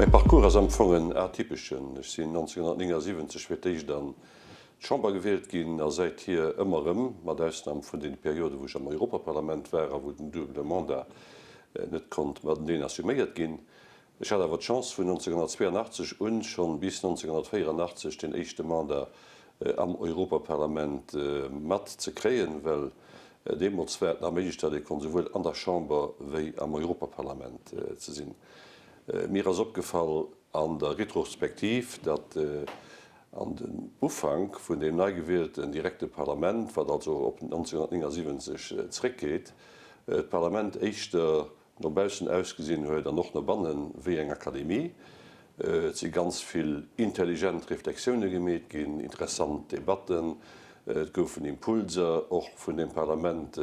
Mäi Parcours ass am Fong en atypeschen. Ech sinn 1979 fir d'éischt an d'Chamber gewielt ginn a säithier ëmmer erëm, mat Ausnam vun deene Perioden, wou ech am Europaparlament war a wou den double Mandat net konnt mateneen assuméiert ginn. Ech hat awer d'Chance, vun 1982 un schonn bis 1984 den éischte Mandat am Europaparlament mat ze kréien, well deemools war et nach méiglech, datt ee konnt esouwuel an der Chamber wéi am Europaparlament ze sinn. Mir ass opgefall an der Retrospektiv, datt an den Ufank vun deem nei gewielten direkte Parlament, wat also op 1979 zréckgeet, d'Parlament éischter no baussen ausgesinn huet an och no bannen, wéi eng Akademie. Et si ganz vill intelligent Reflexioune gemeet ginn, interessant Debatten, et goufen Impulser och vun deem Parlament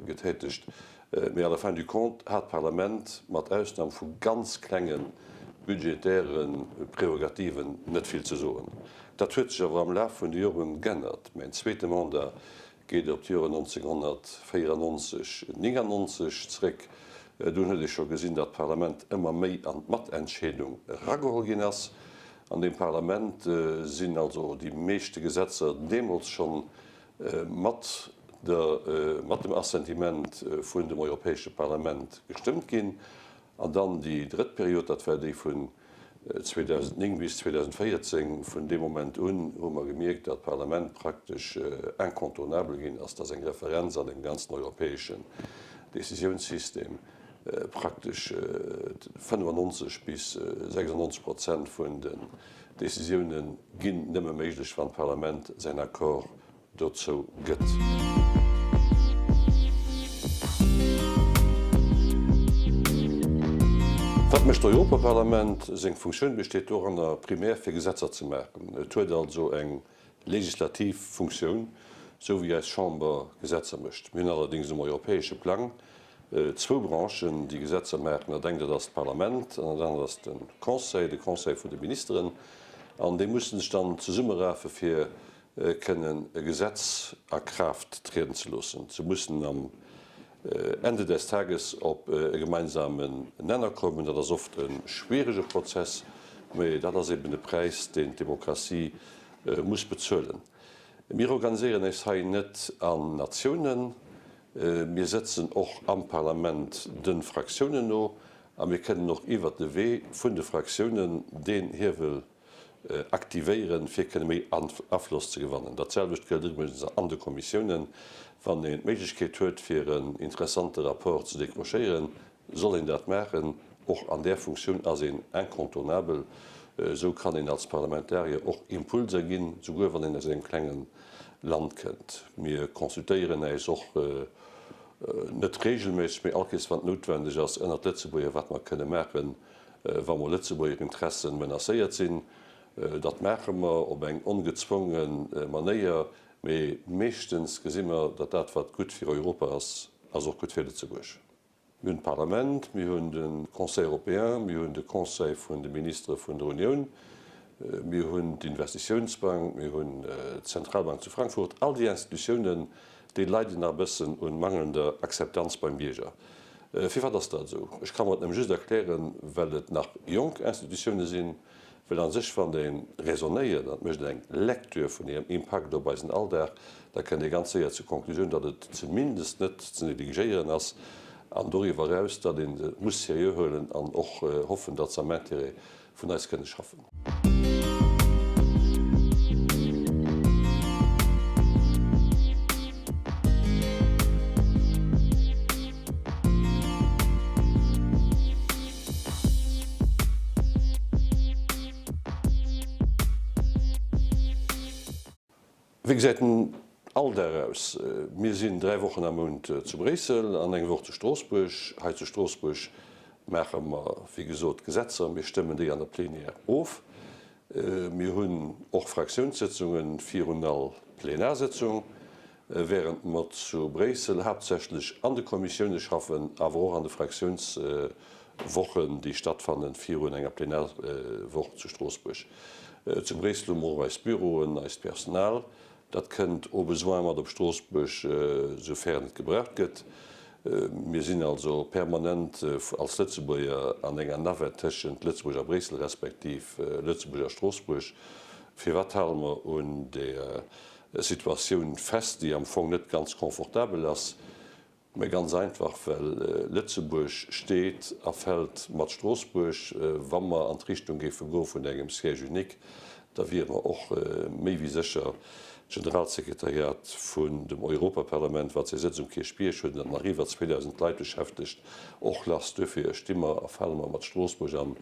getätegt. Mee à la fin du compte hat d'Parlament, mat Ausnam vu ganz klenge budgetäre Prärogativen, net vill ze soen. Dat huet sech awer am Laf vun de Joren g'ännert. Mäin zweete Mandat geet op d'Joren 1994, 99 zréck. Dunn huet ee scho gesinn, datt d'Parlament ëmmer méi an d'Matentscheedung erageholl ginn ass. An deem Parlament sinn also déi meeschte Gesetzer deemools schonn mat der, mat dem Assentiment vun dem Europäesche Parlament gestëmmt ginn. An dann déi drëtt Period, dat war déi vun 2009 bis 2014, vun deem Moment un hu mer gemierkt, datt d'Parlament praktesch incontournabel ginn ass, datt eng Referenz an deem ganzen europäeschen Décisiounssystem praktesch 95 bis 96 Prozent vun den Décisiounen ginn nëmme méiglech, wann d'Parlament säin Accord dozou gëtt. Wat mécht d'Europaparlament? Seng Funktioun besteet doranner, primär fir Gesetzer ze maachen. Et huet also eng legislativ Funktioun, sou wéi eis Chamber Gesetzer mécht. Mir hunn allerdéngs um europäesche Plang zwou Branchen, déi Gesetzer maachen. Dat eng, dat ass d'Parlament, an dat anert ass de Conseil, de Conseil vun de Ministeren. An déi mussen sech dann zesummerafe fir kënnen e Gesetz a Kraaft trieden ze loossen. Se mussen am Ende des Tages op e gemeinsamen Nenner kommen. Dat ass oft e schwierege Prozess, mä dat ass eben de Präis, deen d'Demokratie muss bezuelen. Mir organiséieren eis hei net an Natiounen. Mir sëtzen och am Parlament de Fraktiounen no a mir kënnen och iwwert de Wee vun de Fraktiounen deen Hiewel aktivéieren, fir kënne méi Afloss ze gewannen. Dat selwecht gëllt iwwregens an de Kommissiounen. Wann een d'Méiglechkeet huet, fir en interessante Rapport ze décrochéieren, soll een dat maachen. Och an där Funktioun ass een incontournabel. Esou kann een als Parlamentarier och Impulser ginn, souguer wann een aus engem klenge Land kënnt. Mir consultéieren äis och net regelméisseg, mee allkéiers wann et noutwendeg ass, ënnert Lëtzebuerger, wat mer kënne maachen, Wa mol Lëtzebuerger Interessen menacéiert sinn, dat maache mer op eng ongezwonge Manéier, mee meeschtens gesi mer, datt dat wat gutt fir Europa ass, ass och gutt fir Lëtzebuerg. Mir hunn d'Parlament, mir hunn de Conseil européen, mir hunn de Conseil vun de Ministere vun der Unioun, mir hunn d'Investitiounsbank, mir hunn d'Zentralbank zu Frankfurt. All déi Institutiounen, déi leiden nach e bëssen un mangelnder Akzeptanz beim Bierger. Firwat ass dat esou? Ech ka mer et nëmme just erklären, well et nach jonk Institutioune sinn, well a sech, wann ee raisonnéiert an et mécht eng Lecture vun hirem Impakt op eisen Alldag, da kënnt ee ganz séier zur Konklusioun, datt et zumindest net ze negligéieren ass an doriwwer eraus, datt ee se muss seriö huelen an och hoffen, datt se am Intérêt vun eis kënne schaffen. Wéi gesäit den Alldag aus? Mir sinn 3 Wochen am Mount zu Bréissel an eng Woch zu Stroossbuerg. Hei zu Stroossbuerg maache mer, wéi gesot, d'Gesetzer. Mir stëmmen déi an der Plenière of. Mir hunn och Fraktiounssëtzunge virun all Plenarsëtzung, wärend mer zu Bréissel haaptsächlech an de Kommissioune schaffen, awer och an de Fraktiounswochen, déi stattfanne virun enger Plenarwoch zu Stroossbuerg. Zu Bréissel hu mer och eis Büroen, eist Personal. Dat kënnt au besoin mat op Stroossbuerg, soufern et gebraucht gëtt. Mir sinn also permanent als Lëtzebuerger an enger Navette tëschent Lëtzebuerg a Bréissel respektiv Lëtzebuerg a Stroossbuerg. Firwat hale mer un där Situatioun fest, déi am Fong net ganz confortabel ass? Mä ganz einfach, well Lëtzebuerg steet a fält mat Stroossbuerg. Wa mer an d'Richtung géife goe vun engem Siège unique, da wiere mer och méi wéi sécher d'Generalsekretariat vun dem Europaparlament, wat säi Sëtz um Kierchbierg huet an dat nach iwwer 2.000 Leit beschäftegt, och lass. Duerfir sti mer a fale mer mat Stroossbuerg an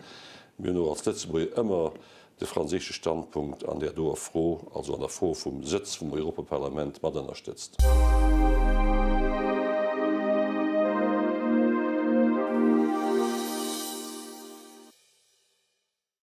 mir hunn och als Lëtzebuerger ëmmer de franséische Standpunkt an där doer Fro, also an der Fro vum Sëtz vum Europaparlament, mat ënnerstëtzt.